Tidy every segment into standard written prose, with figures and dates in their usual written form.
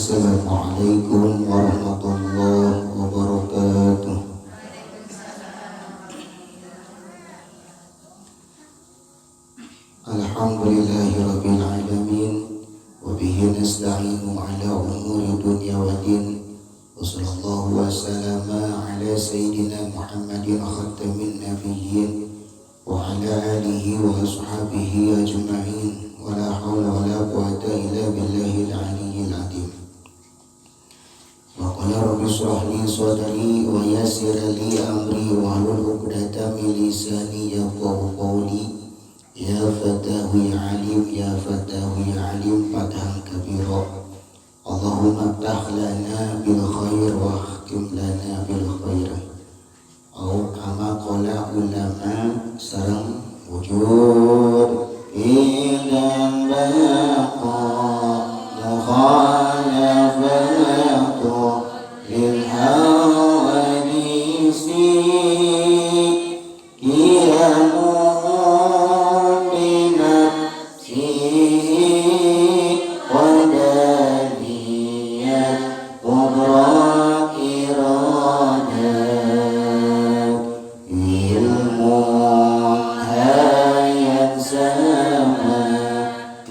Assalamualaikum warahmatullahi wabarakatuh. Alhamdulillahirabbil alamin wa bihi nasta'inu ala umuri dunya waddin. Wa sallallahu wa sallama ala sayyidina Muhammadin khatamin nabiyyin wa ala alihi wa ashabihi ajma'in. Wa la hawla wa la quwwata illa billahil aliyyil azim. Wa qala rabbi israh li sadri wa yassir li amri wahlul 'uqdatam min lisani yafqahu qawli. Ya fatahu ya alim, ya fatahu ya alim, fathan kabira. Allahumma ftah lana bil khair wa khtim lana bil khair. Au kama qala ulama sareng wujud idan baqa mukhalafatu lil hawadisi qiyamu binafsihi qadaniyat kubra iradat ilmun hayan sama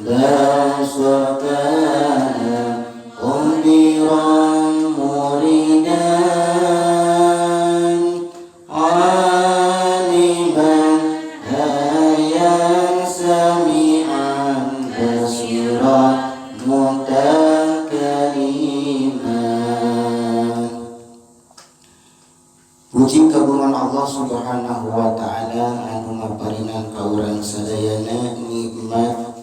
basakana qadiran muridan aliman hayan sami'an basiran mutakaliman. Puji kagungan Allah Subhanahu wa taala anu maparinan ka urang sadayana nikmat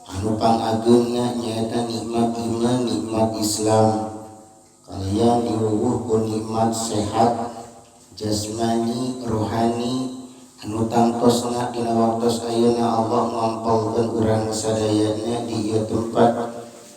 anu pangageungna, nyaeta nikmat iman, nikmat Islam, kalayan diwuwuh ku nikmat sehat jasmani rohani anu tangtosna dina waktos ayeuna Allah ngompolkeun urang sadayana di ieu tempat.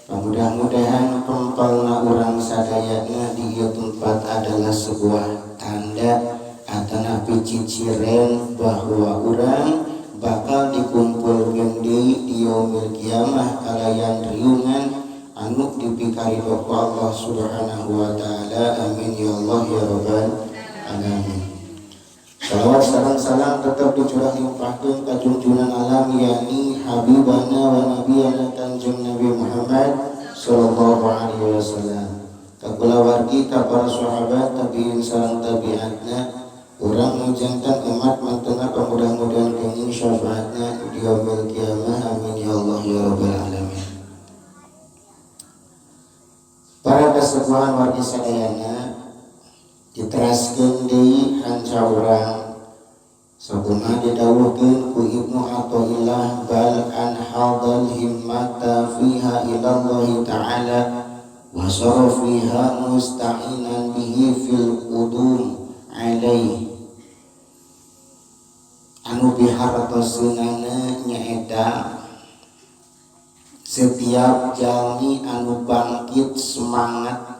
Mudah-mudahan kempalna urang sadayana di ieu tempat adalah sebuah tanda atanapi ciciren bahwa urang bakal dikumpulkeun deui di yaumil kiamah kalayan riungan anu dipikarido ku Allah Subhanahu wa taala. Amin ya Allah ya rabbal alamin. Salawat sareng salam tetap dicurah limpahkeun ka junjunan alam, yakni habibana wa nabiyana Kanjeng Nabi Muhammad sallallahu alaihi wasallam, ka kulawargi, ka para sahabat, tabiin sareng tabiatna, urang nu janten umat mantena. Mudah-mudahan kenging syafaatna di yaumil kiamah. Amin ya Allah ya rabbal alamin. Para kasepuhan, wargi sadayana, diteraskeun deui hanca urang sakumaha didawuhkeun ku Ibnu Athaillah, bal an hadal himmata fiha ilallahi ta'ala wa sara fiha musta'inan bihi fil qudum alaih. Anu bihartoseunana nyaeta setiap jalmi anu bangkit semangat,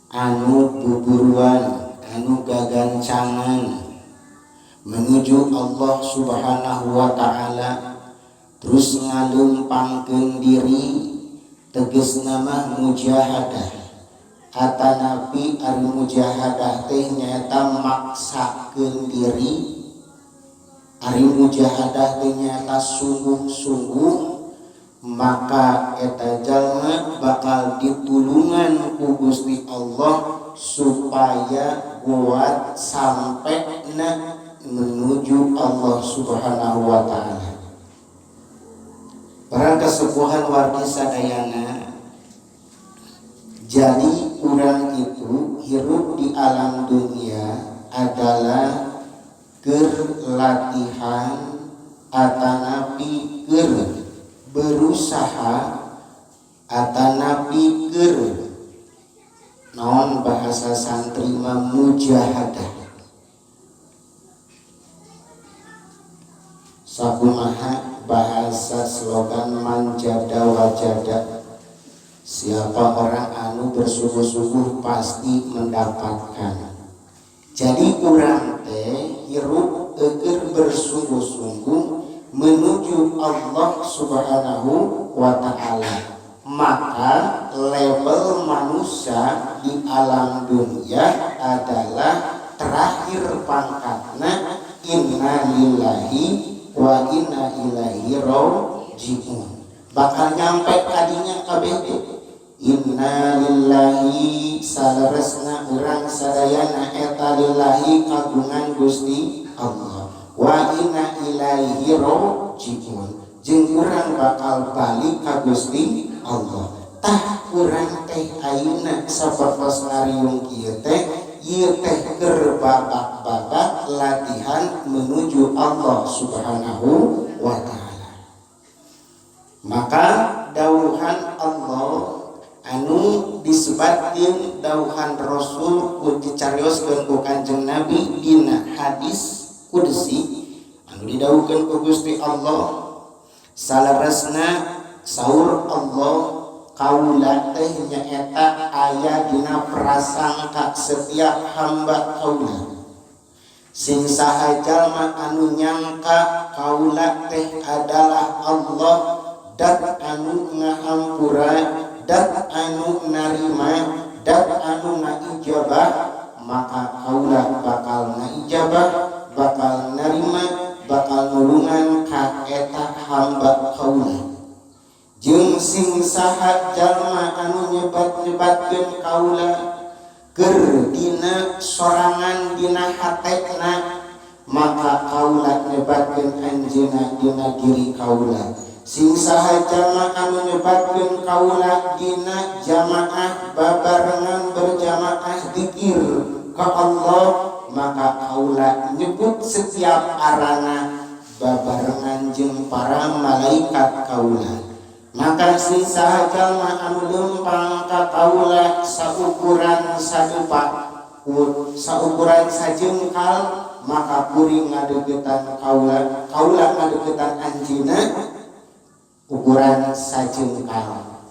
anu buburuan, anu gagancangan menuju Allah Subhanahu wa taala, terus ngaleumpangkeun diri, tegesna mah mujahadah, atanapi ari mujahadah teh nyaeta maksakeun diri, ari mujahadah teh nyaeta sungguh-sungguh, maka eta jalma bakal ditulungan ku Gusti Allah supaya buat sampai na menuju Allah Subhanahu wa taala. Para kesepuhan, wargi sadayana, jadi orang itu hirup di alam dunia adalah keur latihan atanapi keur berusaha atanapi keur naon, bahasa santri mah mujahadah. Sakumaha bahasa slogan manjada wajada, siapa orang anu bersungguh-sungguh pasti mendapatkan. Jadi urang teh hirup keur bersungguh-sungguh menuju Allah Subhanahu wa taala. Maka level manusia di alam dunia adalah terakhir pangkatna inna lillahi wa inna ilaihi rajiun. Bakal nyampe kadinya kabeh. Inna lillahi, saleresna urang sadayana eta lillahi, kagungan Gusti Allah, wa inna ilaihi rajiun, jeung urang bakal balik ka Gusti Allah. Tah, urang teh ayeuna sapertos ngariung kieu teh, ieu teh keur babak-babak latihan menuju Allah Subhanahu wa Ta'ala. Maka dauhan Allah anu disebatkeun dauhan Rasul ku dicarioskeun ku Kanjeng Nabi dina hadis qudsi anu didawuhkeun ku Gusti Allah, saleresna saur Allah, kaula teh nyaeta aya dina prasangka setiap hamba kaula. Sing saha jalma anu nyangka kaula teh adalah Allah, dat anu ngahampura, dat anu narima, dat anu ngaijabah, maka kaula bakal ngaijabah, bakal narima, bakal nulungan ka eta hamba kaula. Jeung sing saha jalma anu nyebat-nyebatkeun kaula keur dina sorangan dina hatena, maka kaula nyebatkeun anjeunna dina diri kaula. Sing saha jalma anu nyebatkeun kaula dina jamaah, babarengan berjamaah zikir ka Allah, maka kaula nyebut setiap arana babarengan jeung para malaikat kaula. Maka sing saha jalma anu lempang ka kaula saukuran sadupa, saukuran sajengkal, maka kuring ngadeukeutan kaula, kaula ngadeukeutan anjeunna ukuran sajengkal.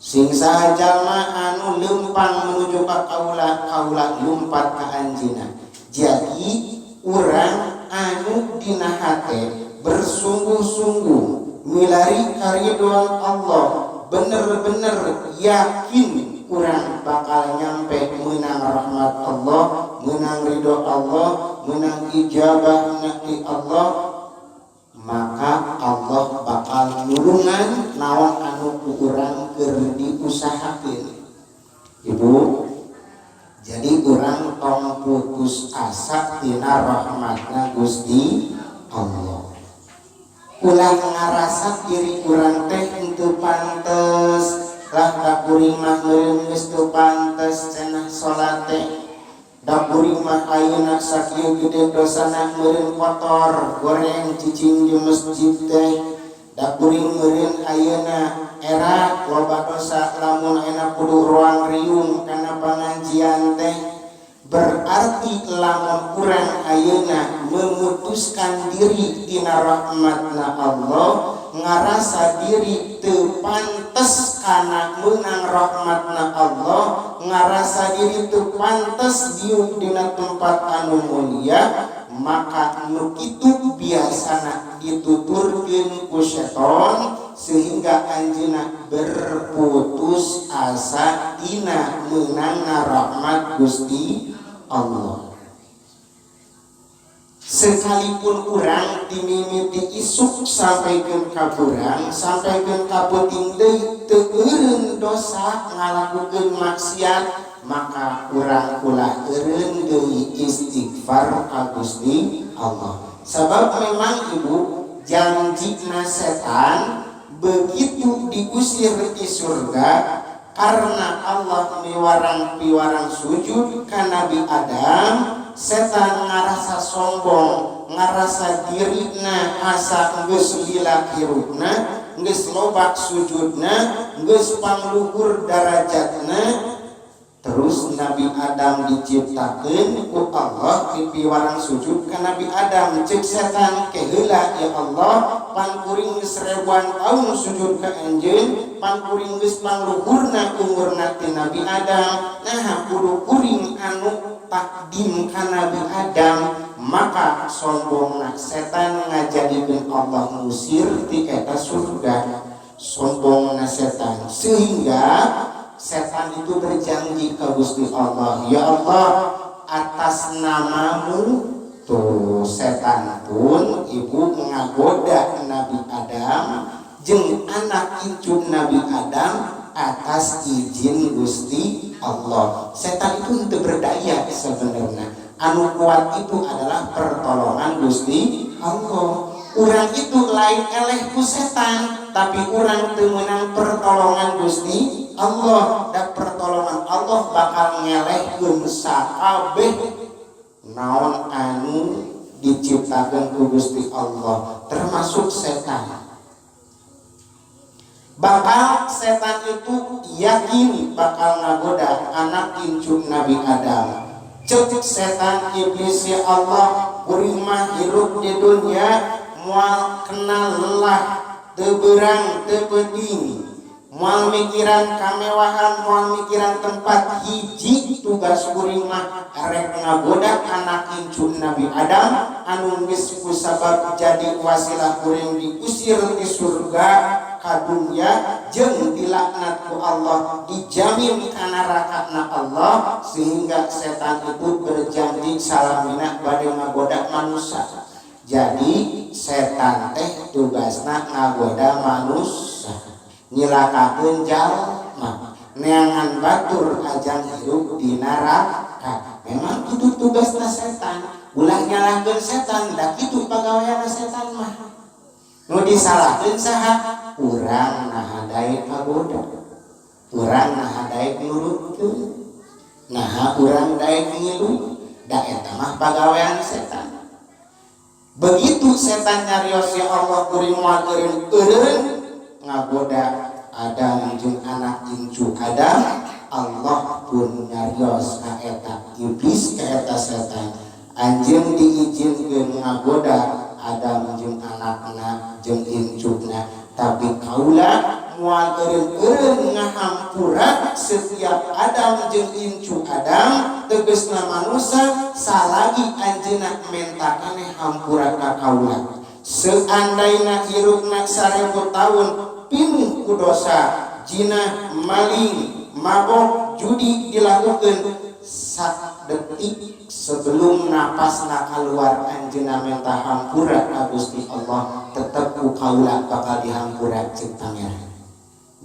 Sing saha jalma anu lempang menuju ka kaula, kaula lumpat ka anjeunna. Jadi urang anu dina hate bersungguh-sungguh milari karidoan Allah, bener-bener yakin urang bakal nyampe menang rahmat Allah, menang ridho Allah, menang ijabah ti Allah, maka Allah bakal nulungan naon anu ku urang keur diusahakeun. Ibu, jadi urang tong putus asa tina rahmatna Gusti Allah. Ulah ngarasa diri urang teh henteu pantes lah, ka kuring mah meureun geus teu pantes cenah salat teh, da kuring mah ayeuna sakieu gede dosana, meureun kotor goreng cicing di masjid teh, da kuring meureun ayeuna era loba dosa, lamun ayeuna kudu ruang riung kana pangajian teh. Berarti lamun urang ayeuna memutuskan diri tina rahmatna Allah, ngarasa diri teu pantes kana meunang rahmatna Allah, ngarasa diri teu pantes diuk dina tempat anu mulia, maka nu kitu biasana dituturkeun ku seton sehingga anjeunna berputus asa tina meunangna rahmat Gusti Allah. Sekalipun urang dimimiti isuk sampaikan ka beurang, sampaikan ka peuting deui teu eureun dosa, ngalakukeun maksiat, maka urang ulah eureun deui istighfar ka Gusti Allah. Sebab memang, Ibu, janjina setan begitu diusir di surga karena Allah miwarang piwarang sujud ka Nabi Adam, setan ngarasa sombong, ngarasa dirina asa geus lila hirupna, geus loba sujudna, geus pangluhur darajatna. Terus Nabi Adam diciptakan ku Allah, piwarang sujud ka Nabi Adam. Cek setan, "Keheula ya Allah, pan kuring geus ribuan tahun sujud ka anjeun, pan kuring geus pangluhurna umurna ti Nabi Adam, nah kudu kuring anu takdim ka Nabi Adam." Maka sombongna setan ngajadikeun Allah ngusir ti eta surga. Sombong setan sehingga setan itu berjanji ke Gusti Allah, "Ya Allah, atas namamu." Tuh, setan pun, Ibu, mengagoda Nabi Adam jeung anak incu Nabi Adam atas izin Gusti Allah. Setan itu untuk berdaya sebenarnya. Anu kuat itu adalah pertolongan Gusti Allah. Urang itu lain eleh ku setan, tapi urang teu meunang pertolongan Gusti Allah, dan pertolongan Allah bakal ngelehkeun sakabeh naon anu diciptakan ku Gusti Allah, termasuk setan. Bakal setan itu yakin bakal ngagoda anak incu Nabi Adam. Cek setan iblis, "Ya Allah, kuring mah hirup di dunia moal kenal lelah, teu beurang teu peuting, moal mikiran kamewahan, moal mikiran tempat. Hiji tugas kuring mah rek ngagoda anak incu Nabi Adam anu geus kusabab jadi wasilah kuring diusir di surga ka dunia jeung dilaknat ku Allah, dijamin ka neraka na Allah." Sehingga setan itu berjanji salamina bade ngagoda manusia. Jadi setan teh tugasna ngagoda manusia, nyilakakeun jalma, neangan batur ajang hirup di neraka. Memang itu tugasna setan. Ulah nyalahkeun setan, da kitu pagaweanna setan mah. Nu disalahkeun saha? Urang. Naha daek kagoda? Urang naha daek nurutkeun? Naha urang daek ngilu? Da eta mah pagawean setan. Begitu setan nyarios, "Ya Allah, kuring moal eureun-eureun ngagoda Adam jeung anak incu Adam," Allah pun nyarios ka eta iblis, ka eta setan, "Anjeun diizinkeun ngagoda Adam jeung anakna jeung incuna, tapi kaula moal eureun-eureun ngahampura setiap Adam jeung incu Adam, tegesna manusia, salagi anjeunna menta keneh hampura ka kaula. Seandainya hirupna 1000 tahun pinuh ku dosa, zina, maling, mabok, judi dilakukan, sak detik sebelum napasna keluar anjeunna menta hampura ka Gusti Allah, tetep ku kaula bakal dihampura," cek Pangeran.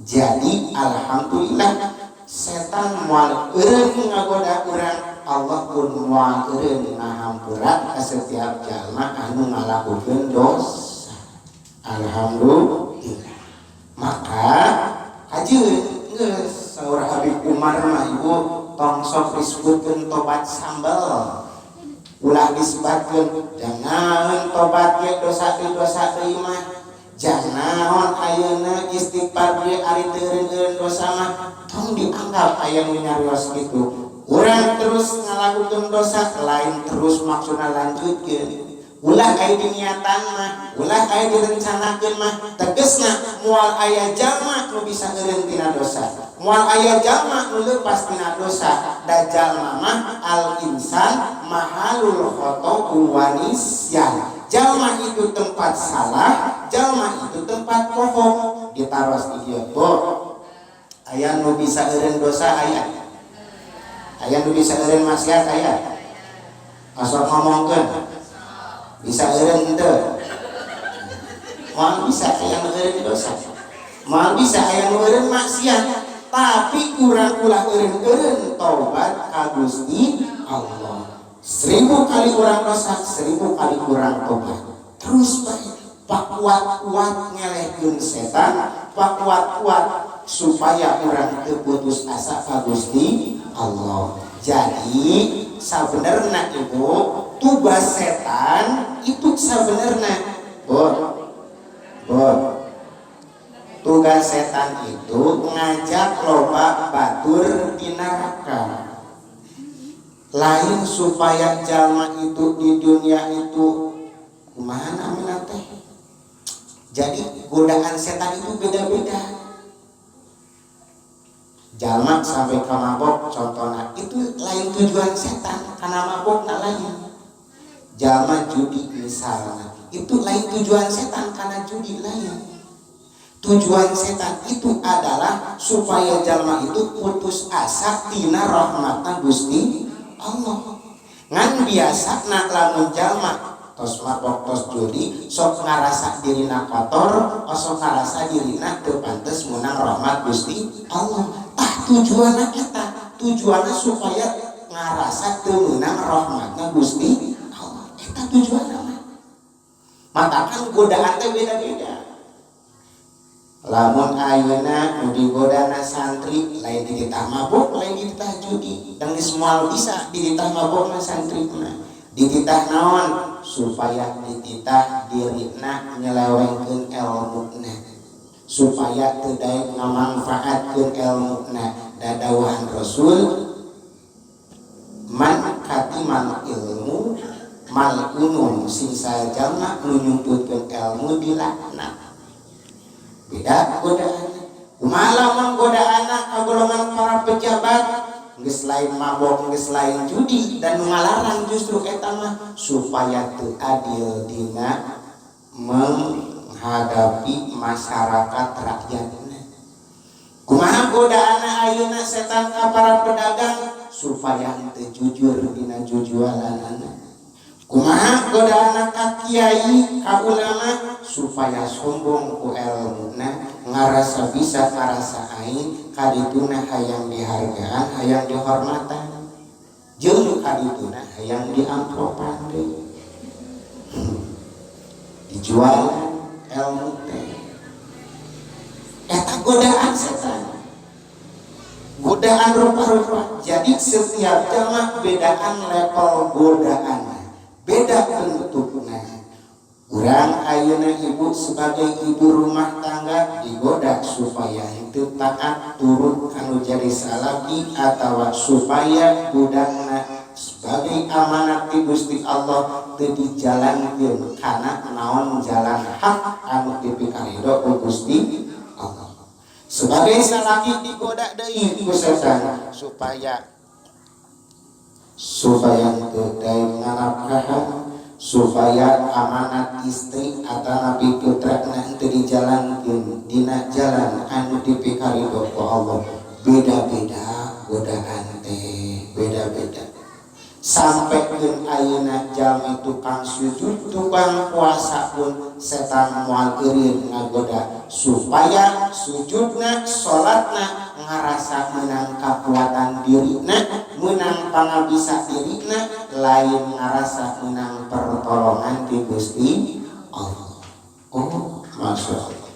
Jadi alhamdulillah, setan moal eureun ngagoda urang, Allah pun moal eureun ngahampura ka setiap jalma anu ngalakukeun dosa. Alhamdulillah. Maka kajeun geus saur Habib Umar mah, Ibu, tong sok disebutkeun tobat sambal. Ulah disebatkeun, jangan tobat ge dosa deui, dosa deui mah. Jangan ayeuna istighfar ge ari teu eureun dosa mah. Tong dianggap aya nu nyarios kitu. Urang terus ngalakukeun dosa, lain terus maksudna lanjutkeun. Ulah aya diniatan mah, ulah aya direncanakeun mah. Tegesna moal aya jalma nu bisa eureun tina dosa, moal aya jalma nu leupas tina dosa. Da jalma mah al insan mahalul khoto wa nisyan. Jalma itu tempat salah, jalma itu tempat poho. Ditaros di dieu, Bu, aya nu bisa eureun dosa? Aya? Aya nu bisa eureun maksiat? Aya? Asal ngomongkeun, bisa eureun henteu? Moal bisa aya nu eureun dosa, moal bisa aya nu eureun maksiat. Tapi urang ulah eureun-eureun taubat ka Gusti Allah. 1000 kali urang dosa, 1000 kali urang tobat. Terus bae, pakuat-kuat ngelehkeun setan, pakuat-kuat supaya urang teu putus asa ka Gusti Allah. Jadi sebenarnya, Ibu, tugas setan itu sebenarnya, Bu, Bu, tugas setan itu ngajak loba batur di neraka. Lain supaya jalma itu di dunia itu kumaha namina teh. Jadi godaan setan itu beda-beda. Jalma sampai ke mabok contohnya, itu lain tujuan setan karena mabok nah lain. Jalma judi misalnya, itu lain tujuan setan karena judi lain. Tujuan setan itu adalah supaya jalma itu putus asa tina rahmatna Gusti Allah. Ngan biasa nak lamun jalma tos mabok, tos judi, sok ngarasa dirina kotor, sok ngarasa dirina teu pantes menang rahmat Gusti Allah. Tah, tujuanna eta, tujuanna supaya ngarasa teu meunang rahmatna Gusti Allah. Eta tujuanna mah. Matakan godaan teh beda-beda. Lamun ayeuna nu digodana santri lain dititah mabok, lain dititah judi, dan geus moal bisa dititah mabok mah. Santri mah dititah naon? Supaya dititah dirina nyelewengkeun elmuna, supaya teu daek ngamanfaatkeun elmuna. Da dawuhan Rasul, man katimal ilmu mal'unun, sing sajalma nu nyumputkeun ilmu dilaknat. Beda godaan. Kumaha lamun godaanna ka golongan para pejabat? Geus lain mabok, geus lain judi, dan nu ngalarang justru eta mah supaya teu adil dina menghadapi masyarakat rakyatna. Kumaha godaanna ayeuna setan ka para pedagang? Supaya teu jujur dina jujualanana. Kumaha godaanna ka kiai, ka ulama? Supaya sombong ku elmuna, ngarasa bisa, ngarasa aing kadituna, hayang dihargaan, hayang dihormatan, jeung kadituna hayang diamplopan deui. Dijual ilmu teh. Eta godaan setan, godaan rupa-rupa. Jadi setiap jamaah bedaan level godaan, beda bentuknya. Urang ayeuna, ibu sebagai ibu rumah tangga digoda supaya itu taat turut kanu jadi salaki, atau supaya budakna sebagai amanat ti Gusti Allah teu dijalankeun kana naon, jalan hak anu dipikarido ku Gusti Allah. Sebagai salaki digoda deui ku setan supaya supaya teu daek nganafkahan, supaya amanat istri atau nabi putra teu dijalankeun dina jalan anu dipikarido ku Allah. Beda-beda godaan teh, beda-beda. Sampai ke ayeuna jalmi tukang sujud, tukang puasa pun setan moal eureun ngagoda supaya sujudna, salatna ngarasa menang kekuatan dirina, menang pangabisa dirina, lain ngarasa menang pertolongan di Gusti Allah. Oh, masya Allah,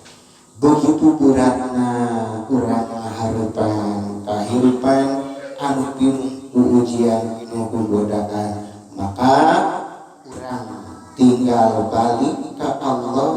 begitu beratna urang ngaharupan kahirupan anu pinuh ku ujian, pinuh ku godaan. Maka urang tinggal balik ke Allah,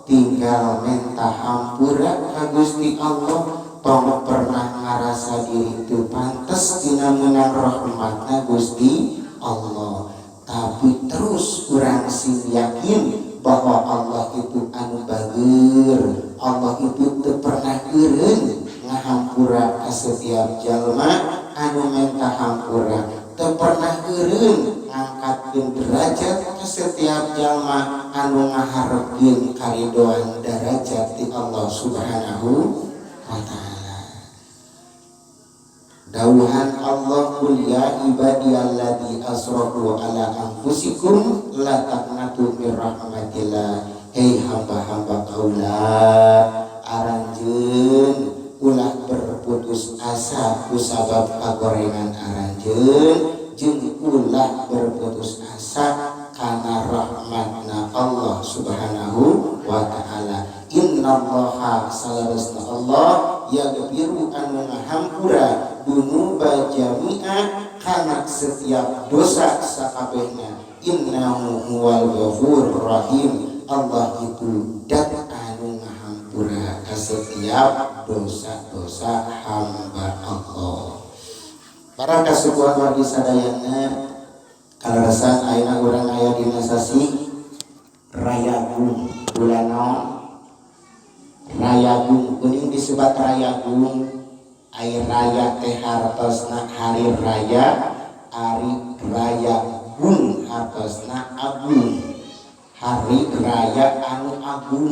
tinggal minta hampura ka Gusti Allah. Tong pernah ngarasa diri itu pantes dina menang rahmatna Gusti Allah, tapi terus urang sing yakin bahwa Allah itu anu bager, Allah itu teu pernah eureun ngahampura ka setiap jalma anu minta hampura, teu pernah eureun ngangkatkeun derajat ka setiap jalma anu ngaharepkeun karidoan derajat di Allah Subhanahu wa Ta'ala. Dawuhan Allah, qul ya ibadiyalladzi asrafu ala anfusikum la taqnatu mir rahmatillah. Hei hamba-hamba kaula, aranjeun ulah berputus asa ku sabab kagorengan aranjeun, jeung ulah berputus asa kana rahmatna Allah Subhanahu wa Ta'ala. Innallaha, salaresna Allah, yaghfiru, anu ngahampura, dunuba jami'a, kana setiap dosa sakabehna. Innahu huwal ghafur rahim. Allah itu dat anu ngahampura ka setiap dosa-dosa hamba Allah. Para kasukuan wargi sadayana, kaleresan ayeuna urang aya dina sasih Rayagung, bulan naon? Rayagung. Kuning disebut Rayagung, air raya teh hartosna hari raya, hari raya gung hartosna agung, hari raya anu agung.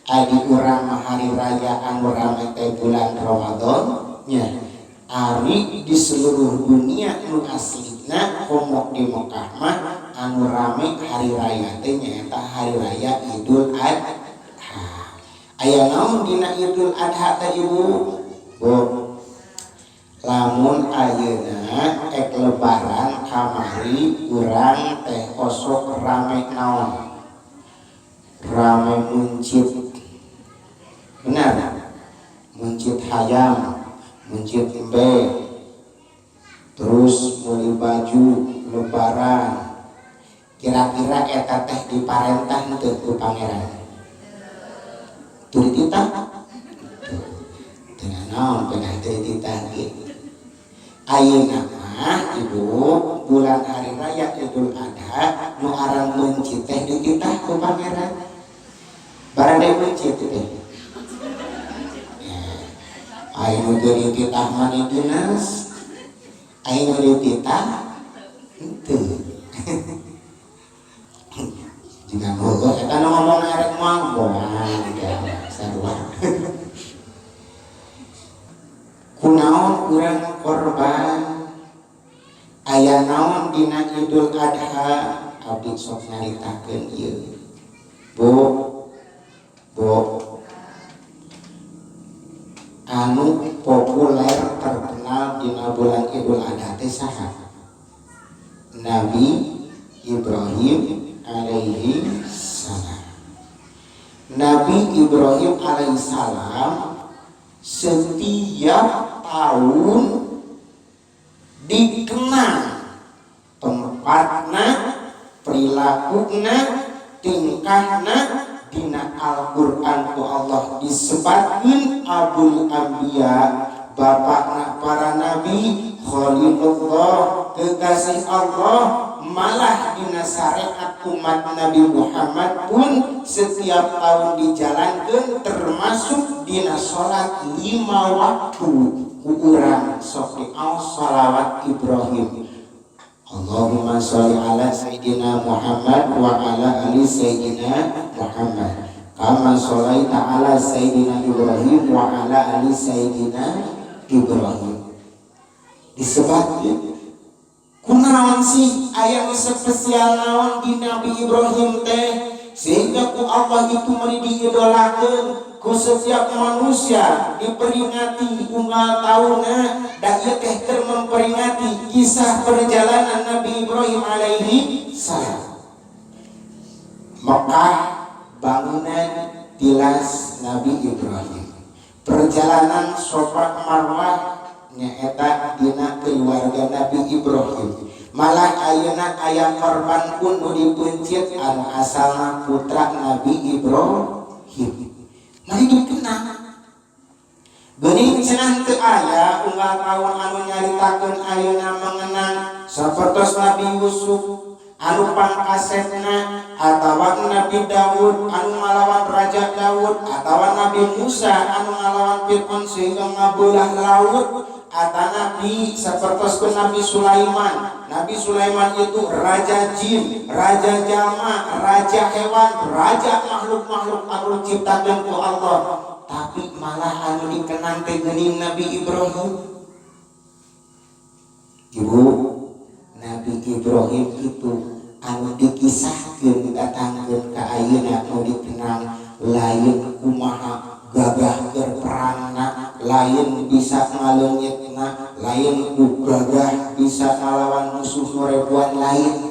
Ari urang mah hari raya anu rame teh bulan Ramadan nya. Ari di seluruh dunia nu aslina komo di Mekah mah anu rame hari raya teh nyaeta hari raya Idul Adha. Aya naon dina Idul Adha teh Ibu? Bu, lamun ayeuna ek lebaran kamari urang teh osok rame naon? Rame muncit. Benar, muncit hayam, muncit embe, terus beli baju lebaran. Kira-kira eta teh diparentah henteu ku pangeran? Teu dititah? Teu naon penah teu dititah ge. Ayeuna mah Ibu, bulan hari raya Idul Adha nu aran mencit teh dititah ku pangeran. Barade mencit teh. Aya nu teu dititah mah dinas, aya nu dititah henteu. Jika heueuh eta nu ngomong arek moal moal sarua. Kunaon urang korban? Aya naon dina Idul Adha? Abdi sok nyaritakeun ieu. Bu, Bu, anu populer terkenal dina bulan Idul Adha teh saha? Nabi Ibrahim alaihi salam. Nabi Ibrahim alaihi salam setiap tahun dikenang tempatna, perilakuna, tingkahna dina Al-Qur'an ku Allah disebutkeun Abul Anbiya, bapakna para nabi, Khalilullah, kekasih Allah. Malah dina syariat umat Nabi Muhammad pun setiap tahun dijalankan, termasuk dina sholat 5 waktu ku urang sok diaos sholawat Ibrahim. Allahumma sholli ala Sayyidina Muhammad wa ala ali Sayyidina Muhammad kama sholaita ala Sayyidina Ibrahim wa ala ali Sayyidina Ibrahim. Disebutkan kunaon sih aya nu spesial naon di Nabi Ibrahim teh sehingga ku Allah itu meni diidolakeun ku setiap manusia, diperingati unggal taunna, da ieu teh keur memperingati kisah perjalanan Nabi Ibrahim alaihi salam. Mekah bangunan tilas Nabi Ibrahim, perjalanan Sofa Marwah nyaeta dina keluarga Nabi Ibrahim. Malah ayeuna aya korban pun nu dipencit anu asalna putra Nabi Ibrahim. Mari dikenang geuning cenah teu aya unggal taun anu nyaritakeun ayeuna mengenang sapertos Nabi Yusuf anu pangkasetna, atawa Nabi Daud anu ngalawan Raja Daud, atawa Nabi Musa anu ngalawan Fir'aun sehingga ngabelah laut, atau Nabi seperti Nabi Sulaiman. Nabi Sulaiman itu raja jin, raja jalma, raja hewan, raja makhluk-makhluk anu diciptakeun ku Allah. Tapi malah anu dikenang teh geuning Nabi Ibrahim. Ibu, Nabi Ibrahim itu anu dikisahkeun didatangkeun ka ayeuna nu dikenang lain kumaha gagah keur perangna, lain bisa ngaleungitna, lain ku gagah bisa ngalawan musuh nu ribuan, lain.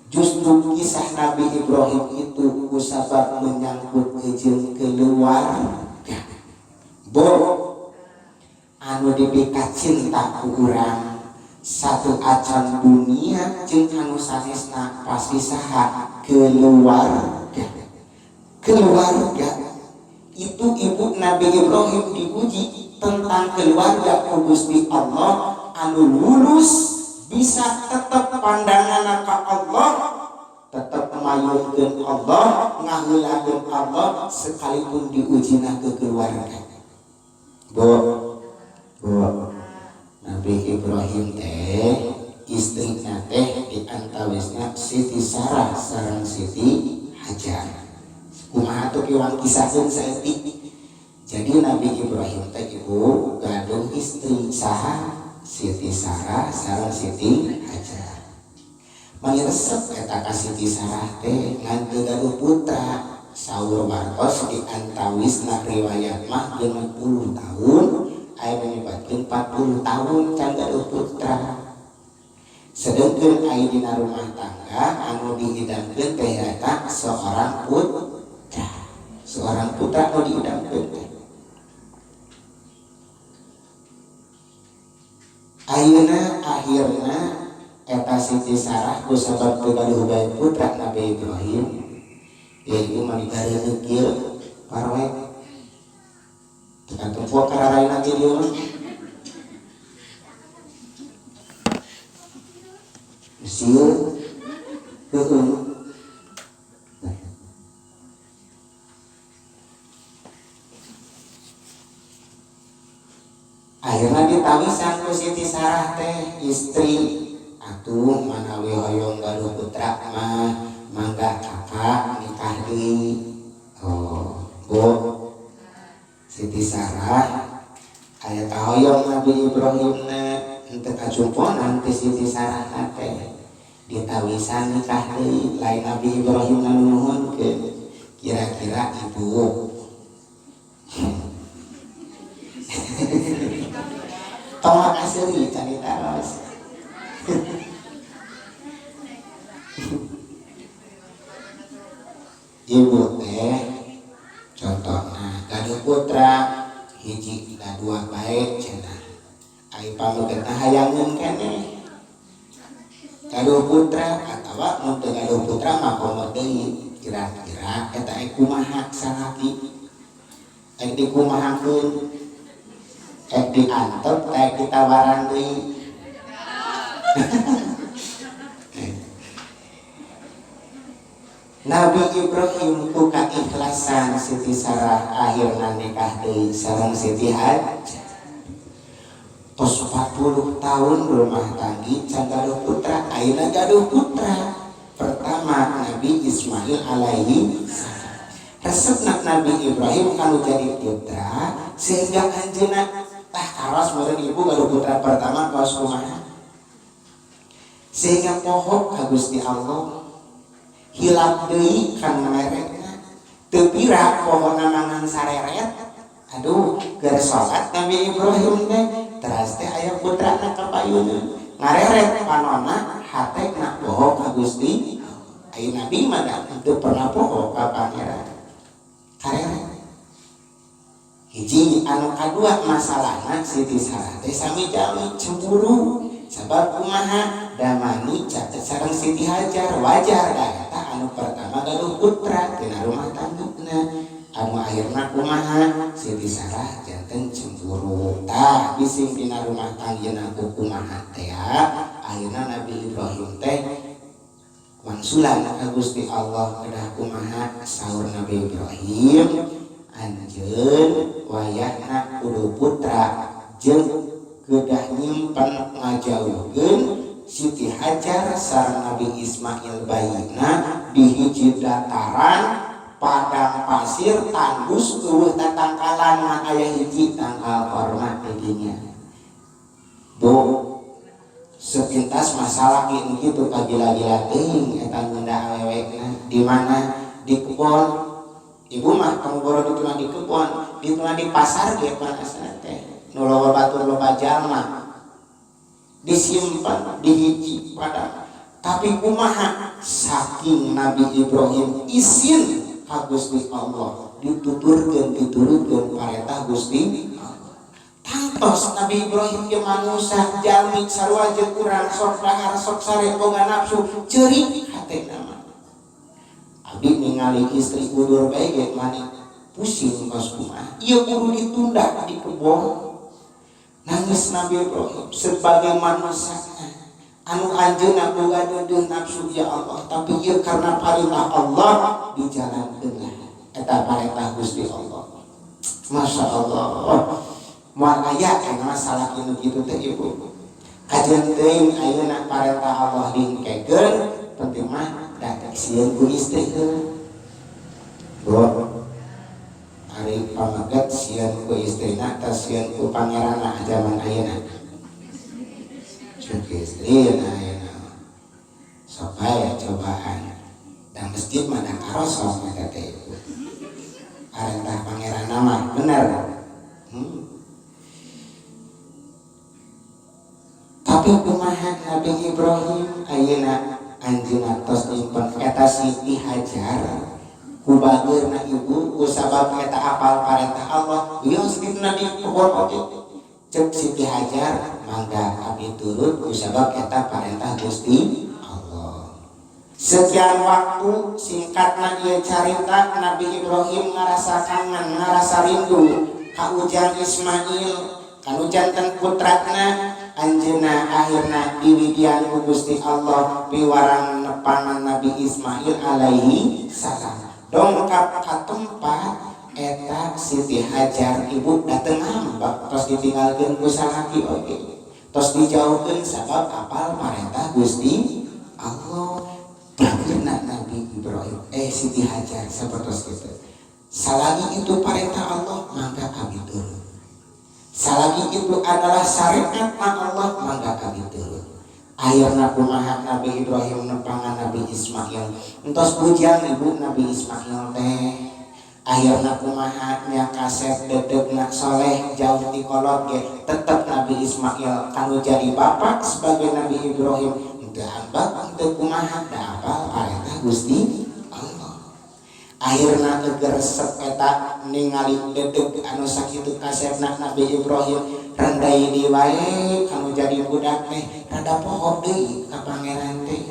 Justru kisah Nabi Ibrahim itu kusabab menyangkut jeung keluarga. Bo, anu dipika cinta ku urang satu acan dunia jeung anu sanesna pasti saha? Keluarga. Keluarga itu, Ibu, Nabi Ibrahim diuji tentang keluarga ku Gusti Allah, anu lulus bisa tetap pandangan ka Allah, tetap mayunkeun Allah, ngaheulakeun Allah sekalipun diujina ke keluarga. Bu, Bu, Nabi Ibrahim teh istrina teh di antawisna Siti Sarah sareng Siti Hajar. Kumaha atuh kiwang kisahkeun saeutik. Jadi Nabi Ibrahim teh ibu gaduh istri saha? Siti Sarah sareng Siti Hajar. Mani resep eta ka Siti Sarah teh ngan teu gaduh putra. Saur wartos di antawisna riwayat mah 60 tahun, aya menyebatkeun 40 tahun can gaduh putra. Sedengkeun aya dina rumah tangga anu diidamkeun teh eta seorang putra. Seorang putra anu diidamkeun teh. Ayeuna akhirna eta Siti Sarah ku sabab teu gaduh bae putra Nabi Ibrahim, ya ieu mah digareuneuh kieu parwek. Teu katempo kararaina ge dieu mah. Sieun heueuh. Akhirna ditawisan ku Siti Sarah teh istri, atuh manawi hoyong gaduh putra mah mangga kakak nikah deui. Oh, Bu Siti Sarah aya kahoyong Nabi Ibrahim na henteu kacumponan ti Siti Sarah teh ditawisan nikah deui, lain Nabi Ibrahim nu nuhunkeun. Kira-kira ibu tong asli cari taros. Ibu teh contohna gaduh putra hiji da dua bae cenah. Ai pamegetna hayangeun keneh. Gaduh putra atawa mun teu gaduh putra mah komo deui. Kira-kira eta kumaha salaki? Ek dikumahakeun? Ek diantep, ek ditawaran deui. Nabi Ibrahim ku kaikhlasan Siti Sarah akhirna nikah deui sareng Siti Hajar. Tos 40 tahun rumah tanggi can gaduh putra, ayeuna gaduh putra pertama Nabi Ismail alaihi salam. Resepna Nabi Ibrahim kanu jadi putra sehingga anjeunna tah karos meureun ibu gaduh putra pertama kaos kumaha sehingga poho ka Gusti Allah hilap deui kan merekna teu pira pohona mangan sareret. Aduh keur salat Nabi Ibrahim teh teras teh aya putrana ka payuna ngareret panona hatena poho ka Gusti. Aya Nabi mah teu pernah poho ka pangeran. Kareret hiji anu kadua masalahna Siti Sarah teh sami jalmi cemburu sabab kumaha damani caket sareng Siti Hajar wajar da eta anu pertama gaduh putra tina rumah tanggana anu akhirna kumaha Siti Sarah janten cemburu. Tah bising tina rumah tanggana ku kumaha teh akhirna Nabi Ibrahim teh wangsulan ka Gusti Allah kedah kumaha saur Nabi Ibrahim anjeun wayahna kudu putra jeung kedah nyimpen ngajauhkeun Siti Hajar sareng Nabi Ismail bayina di hiji dataran padang pasir tandus eueuh tatangkalan ngan aya hiji tangkal korma di dinya. Bu sepintas masalah kitu kagila-gila teuing eta ngunda awewekna di mana di kebon. Ibu mah kamu boro dituna di kebon, dituna di pasar ge panasna teh. Nu loba batur loba jalma. Disimpan di hiji padang. Tapi kumaha saking Nabi Ibrahim isin ka Gusti Allah, dituturkeun diturutkeun parentah Gusti Allah. Tangtos Nabi Ibrahim ge manusia jalmi sarua jeung urang sok dahar sok sare boga nafsu ceurik hatena mah. Abdi ningali istri udur bae ge mani pusing kos kumaha. Ieu kudu ditunda di kebon. Nangis Nabi Ibrahim sebagai manusia anu anjeunna boga deudeuh nafsu ya Allah, tapi ieu karena perintah Allah dijalankeun lah eta perintah Gusti Allah. Masya Allah. Moal aya kana masalah kieu kitu teh ibu. Kajeun teuing ayeuna parentah Allah dingkekeun penting mah da sieun ku istri heula. Bu, ari pameget sieun ku istrina tah sieun ku pangeranna zaman ayeuna? Sieun ku istrina ayeuna. Sok bae cobaan. Da masjid mah da karosong eta teh ibu. Parentah pangeranna mah bener. Tapi kumaha Nabi Ibrahim ayeuna anjeunna tos nyimpen eta Siti Hajar ku bageurna ibu ku sabab eta apal parentah Allah wios dituna di kebon oge. Cek Siti Hajar mangga abdi turut ku sabab eta parentah Gusti Allah. Sekian waktu singkatna ieu carita Nabi Ibrahim ngarasa kangen, ngarasa rindu ka Ujang Ismail kanu janten putrana. Anjeunna akhirna diwidian ku Gusti Allah piwarang nepangan Nabi Ismail alaihi salam. Dongkap ka tempat eta Siti Hajar ibu dateng ngambek tos ditinggalkeun ku salaki oge. Tos dijauhkeun sabab apal parentah Gusti Allah. Bageurna Nabi Ibrahim Siti Hajar sapertos kitu. Salagi itu parentah Allah mangga abdi turut. Salagi itu adalah syariat Allah mangga abdi turut. Akhirna kumaha Nabi Ibrahim nepangan Nabi Ismail. Entos bujang ibu Nabi Ismail teh. Akhirna kumaha nya kasep dedegna soleh jauh ti kolot ge tetep Nabi Ismail kanu jadi bapak sebagai Nabi Ibrahim henteu ambek henteu kumaha da apal parentah Gusti Allah. Akhirna keur resep eta ningali dedeg anu sakitu kasepna Nabi Ibrahim rendai di wae kanu jadi budak teh rada poho deui ka pangeran teh.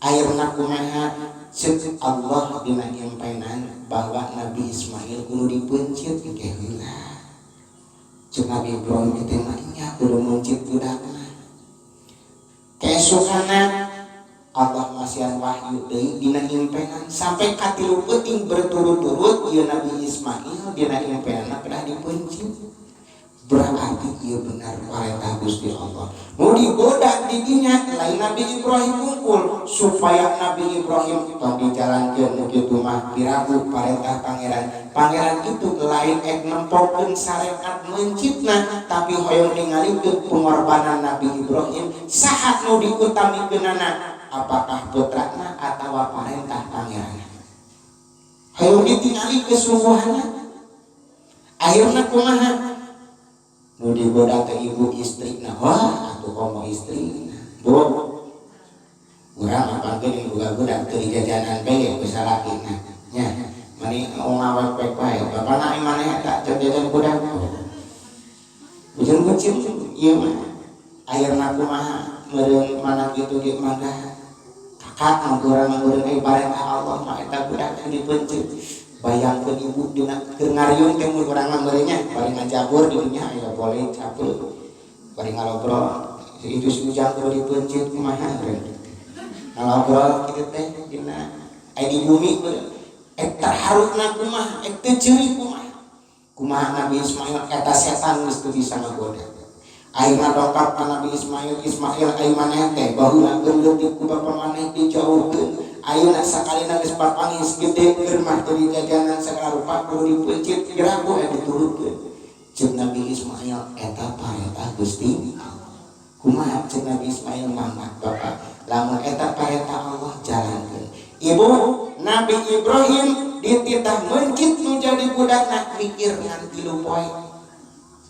Akhirna kumaha ceuk Allah dina impenan bahwa Nabi Ismail kudu dipeuncit ke heula. Ceuk Nabi Ibrahim teh mah nya kudu meuncit budakna. Keesokanna Allah masihan wahyu deui dina impenan sampai ka 3 peuting berturut-turut ieu Nabi Ismail dina impenanna kedah dipeuncit. Berarti ieu benar parentah Gusti Allah. Nu digoda di dinya lain Nabi Ibrahim kumpul supaya Nabi Ibrahim tong dijalankeun nu kitu mah piraku parentah pangeran. Pangeran itu lain ek nempokeun syariat meuncitna tapi hoyong ningalikeun pengorbanan Nabi Ibrahim saha nu diutamikeunana apakah putrana atawa parentah pangeran. Hoyong ditingali kesungguhanna. Akhirna kumaha? Nu digoda teh ibu istrina. Wah, atuh komo istrina. Bu, urang apa ge boga budak teu dijajanan bae ku salakina. Nya, mani ngawek-wek wae. Bapana maneh eta jajan budak. Ujung kucing ieu mah. Akhirna kumaha meureun mana kitu ge mangga kakak mangguran mangguran ai parentah Allah mah eta budak teh dipeuncit. Bayangkeun ibu dina keur ngariung teh mun urang mah meureun nya bari ngajabur di dinya aya boleh capek bari ngalobrol itu si Ujang kudu dipeuncit kumaha meureun ngalobrol kitu teh dina aya di bumi ek terharutna kumaha ek teu ceuri kumaha kumaha Nabi Ismail eta setan geus teu bisa ngagoda. Akhirna dongkap ka Nabi Ismail, Ismail ai maneh teh baheula keur leutik ku bapa maneh dijauhkeun. Ayeuna sakalina geus papangis gede keur mah teu dijajanan sagala rupa kudu dipeuncit piraku aya diturutkeun. Ceuk Nabi Ismail eta parentah Gusti Allah. Kumaha ceuk Nabi Ismail mangga bapa lamun eta parentah Allah jalankeun. Ibu Nabi Ibrahim dititah meuncit nu jadi budakna mikir ngan 3 poe.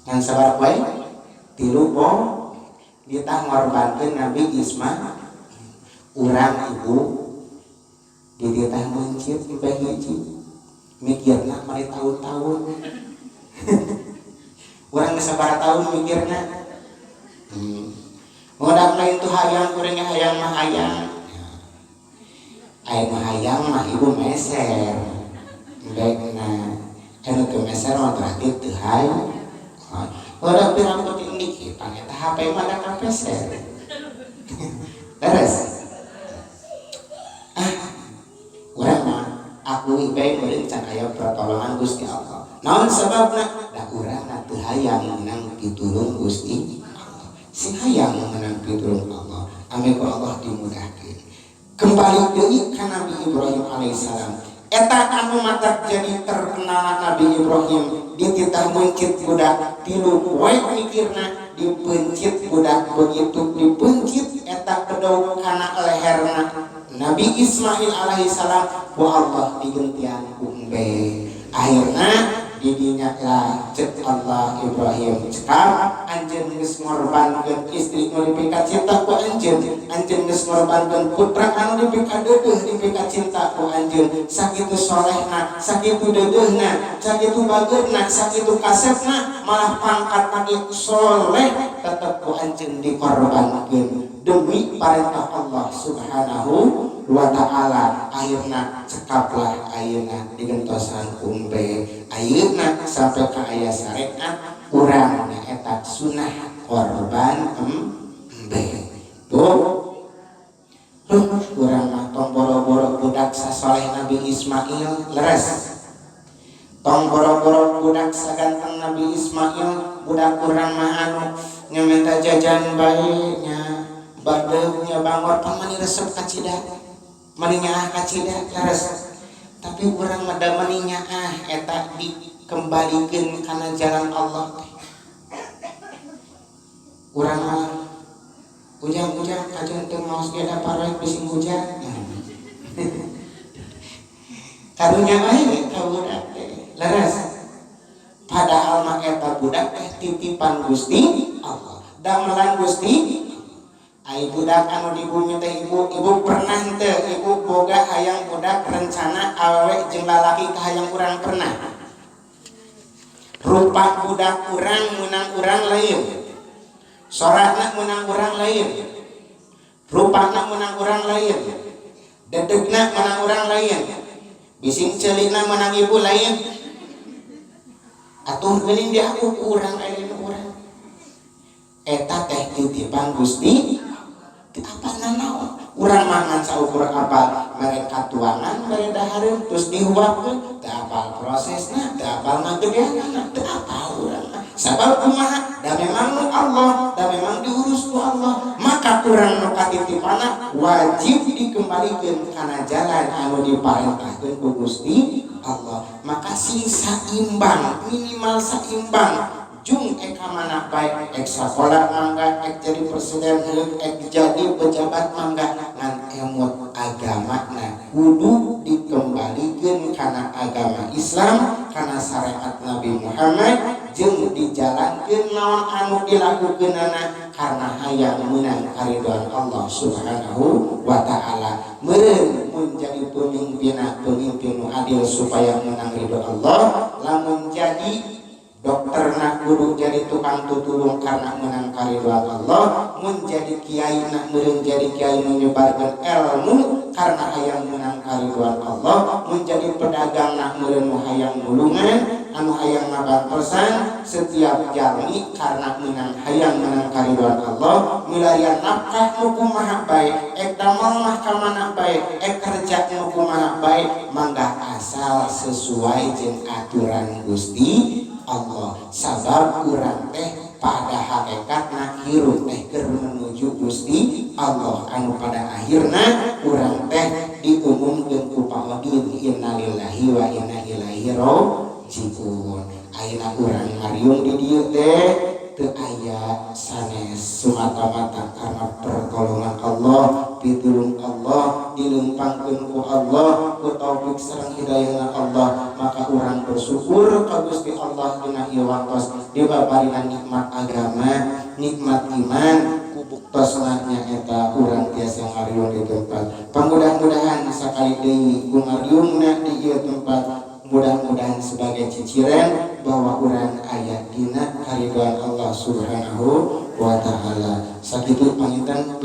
Ngan sabaraha poe? 3 poe ditah ngorbankeun Nabi Ismail. Urang ibu dititah meuncit sampai hiji mikirna mari tahun-tahun. Urang geus sabaraha tahun mikirna. Ngodak lain tuh hayang kuringnya hayang mah hayang. Aya mah hayang mah ibu meser. Baikna anu teu meser mah berarti teu hayang. Ngodak pirang penting dikit, pan eta HP mah da kapeser. Terus urang mah akui bae meureun can aya pertolongan Gusti Allah. Naon sababna? Da urang teu hayang meunang pitulung Gusti Allah. Sing hayang meunang pitulung Allah, ame ku Allah dimudahkeun. Kembali deui ka Nabi Ibrahim alaihissalam. Eta anu matak jadi terkenal Nabi Ibrahim dititah meuncit budak 3 poe mikirna dipeuncit budak. Begitu dipeuncit eta bedog kana leherna Nabi Ismail alaihi salam ku Allah digentian ku embe. Akhirna didinya lah cek Allah, Ibrahim, cekap anjeun geus ngorbankeun istri nu dipika cinta ku anjeun, anjeun geus ngorbankeun putra anu dipika deudeuh, dipika cinta ku anjeun, sakitu solehna, sakitu deudeuhna, sakitu bageurna, sakitu kasepna, malah pangkat lagi soleh, tetep ku anjeun dikorbankeun demi perintah Allah Subhanahu wa ta'ala. Akhirna cekaplah, ayeuna digentosan ku embe. Ayeuna sampai ka aya syariat urang nyaeta sunah korban embe. Bu, urang mah tong boro-boro budak sasoleh Nabi Ismail, leres, tong boro-boro budak saganteng Nabi Ismail, budak urang mah anu nya minta jajan bae nya, badeug nya, bangor pan mani resep kacida, mani nyaah kacida, leres. Tapi urang mah da mani nyaah eta dikembalikeun kana jalan Allah teh. Urang mah ujang-ujang kajeun teu maos ge da paroek bising hujan. Karunya wae ka budak teh, leres. Padahal mah eta budak teh titipan Gusti Allah, damelan Gusti. Ai budak anu di bumi teh, ibu, ibu pernah teu ibu boga hayang budak, rencana awewe jeung lalaki ka hayang urang? Pernah rupa budak urang menang urang lain, sorakna menang urang lain, rupana menang urang lain, dedegna menang urang lain, bising ceulina menang ibu lain. Atuh geuning diaku ku urang lain urang. Eta teh titipan Gusti, apa nanaon. Urang mangan saukur apa mereka tuangan, mere dahareun, terus dihuapkeun. Teu apal prosesna, teu apal ngagedeanana, teu apal urang mah. Sabab kumaha? Da memang nu Allah, da memang diurus ku Allah. Maka urang nu katitipana wajib dikembalikan kana jalan anu diparentahkeun ku Gusti Allah. Maka sing saimbang, minimal saimbang jung eka mana baik, ek sakola mangga, ek jadi presiden heuk, ek jadi pejabat mangga, ngan emut agama na kudu dikembalikan kana agama Islam, kana syariat Nabi Muhammad, jeung dijalankeun naon anu dilakukeunana karena hayang meunang karidhoan Allah Subhanahu wa taala. Meureun mun jadi pemimpin, pemimpin nu adil supaya menang ridho Allah. Lamun jadi dokter nak kudu jadi tukang tutulung karena menang karidhoan Allah. Mun jadi kiai nak meureun jadi kiai menyebarkan ilmu karena hayang menang karidhoan Allah. Mun jadi pedagang nak meureun nu hayang nulungan, anu hayang ngabantosan setiap jalmi karena menang hayang menang karidhoan Allah. Milarian nafkah nu kumaha bae, ek damel mah ka mana bae, ek kerja nu kumaha bae, mangga asal sesuai jeung aturan Gusti Allah. Sabab urang teh pada hakikatna hirup teh keur menuju Gusti Allah, anu pada akhirna urang teh diumumkeun ku Pak Odin, innalillahi wa inna ilaihi rajiun. Ayeuna urang ngariung di dieu teh teu aya sanes semata-mata karena pertolongan Allah, pitulung Allah, dilempangkeun ku Allah, ku taufik sareng hidayahna Allah. Maka urang bersyukur ka Gusti Allah dina ieu waktos dibabarian nikmat agama, nikmat iman, ku buktosna nyaeta urang tiasa ngariung di tempat. Pamudah-mudahan sakali deui ku ngariungna di ieu tempat, mudah-mudahan sebagai ciciran bahwa urang aya dina karidhoan Allah Subhanahu wa taala. Sakitu panginten.